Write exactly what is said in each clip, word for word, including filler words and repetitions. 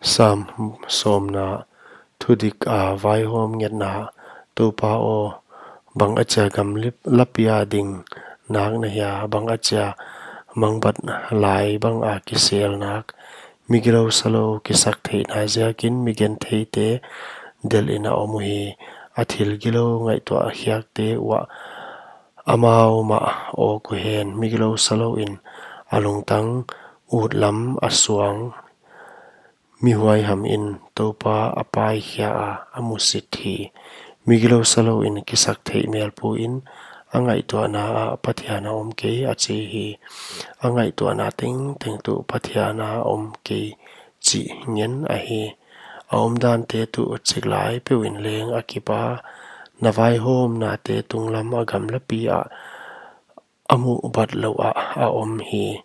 Sam sawmna. Thudik a vaihawm ngetna. Toupa aw, bangachia gamlap-, lapia ding nak na hia, bangachia mangbat lai banga kisel nak. Migilou salou kisaktheihna ziakin migentheite delhin a om uhi. A thil gilou ngaihtuah khiakte uah amau mah awk uhen. Migilou salouin a lungtang, ut lam a suang, mi huaihamin Toupa a paikhia a, a musit hi. Migilou salouin kisaktheih melpuin a ngaihtuahna ah Pathian a om kei a chi hi. A ngaihtuahna tengteng tuh Pathian a om kei chih ngen ahi. A omdante tuh chiklai peuhin leng a kipa. Na vaihawmnate tunglam a gamlapi ah a muh bat louh ah a om hi.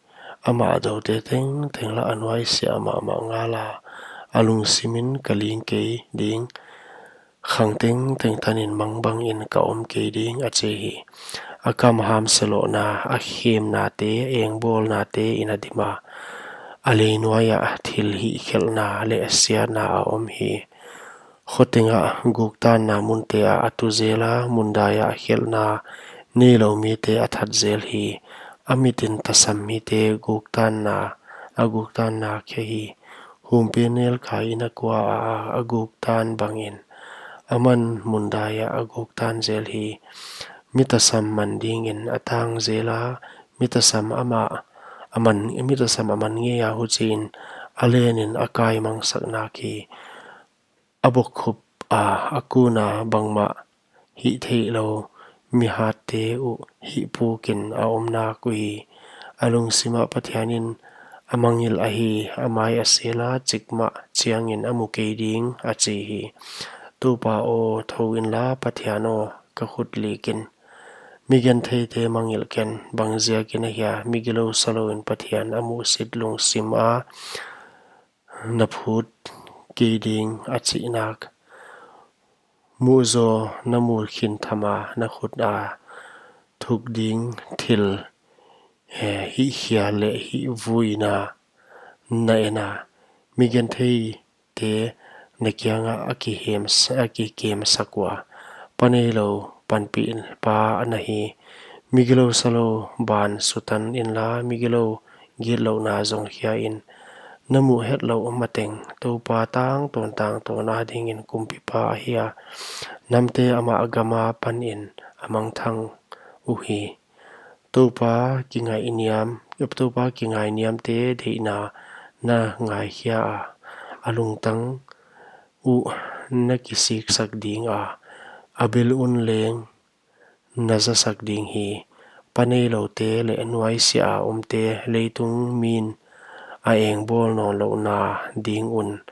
Amah doute tengteng lah a nuaisiah mahmah ngala. A lungsimin ka ling kei ding, khang tengteng tanin mang bangin ka om kei ding a chi hi. A kam hamse lohna, a khemnate, engbawlnate in a dima. A leinuai ah thil hihkhelhna leh siatna a om hi. Khoteng ah guktanna munte ah a tu zel a, mundai ah khelhna neilou mite a that zel hi. A mitin tasam mite guktanna, a guktanna khe hi. Humpinelkai in a kua a, a guktan bangin aman mundai ah a guktan zel hi. Mi tasam man dingin a tang zel a, mi tasam amah, a man, mi tasam a man ngei a, huchiin a lenin a kaimangsak nak hi. A bokkhup a, a kuna bangmah hihtheihlouh mi hatte uh hihpukin a om nak uhi. A lungsim ah Pathianin a mangngilh ahi. A mai a sel a, chikmah chiangin a mu kei ding a chi hi. Toupa aw, thou inla, Pathian aw, ka khut likin. Migentheite mangngilh ken. Bangziakin ahia migilou salouin Pathian a musit lungsim a na phut kei ding a chih nak? Muhzaw na mu khin tham a, na khut a thuk ding thil, eh, hihkhial leh hihvuina na en a. Migentheite na kiangah a kihem, a kikemsak ua, paneilou panpihpa na hi. Migilou salou ban sutan inla, migilou gitlouhna zong khia in. Na muh hetlouh mateng Toupa tangtawn tangtawn adingin kumpipa ahi a, namte amah gam apanin a mangthang uhi. Toupa kingainiam, Toupa kingainiamte deihna na ngaikhia a, a lungtang uh na kisiksak ding a, a bel un leng na zasak ding hi. Paneiloute leh nuaisiah a omte leitung min a engbawl nawnlouhna ding un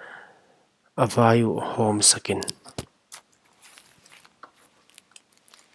a vai uh hawmsak in.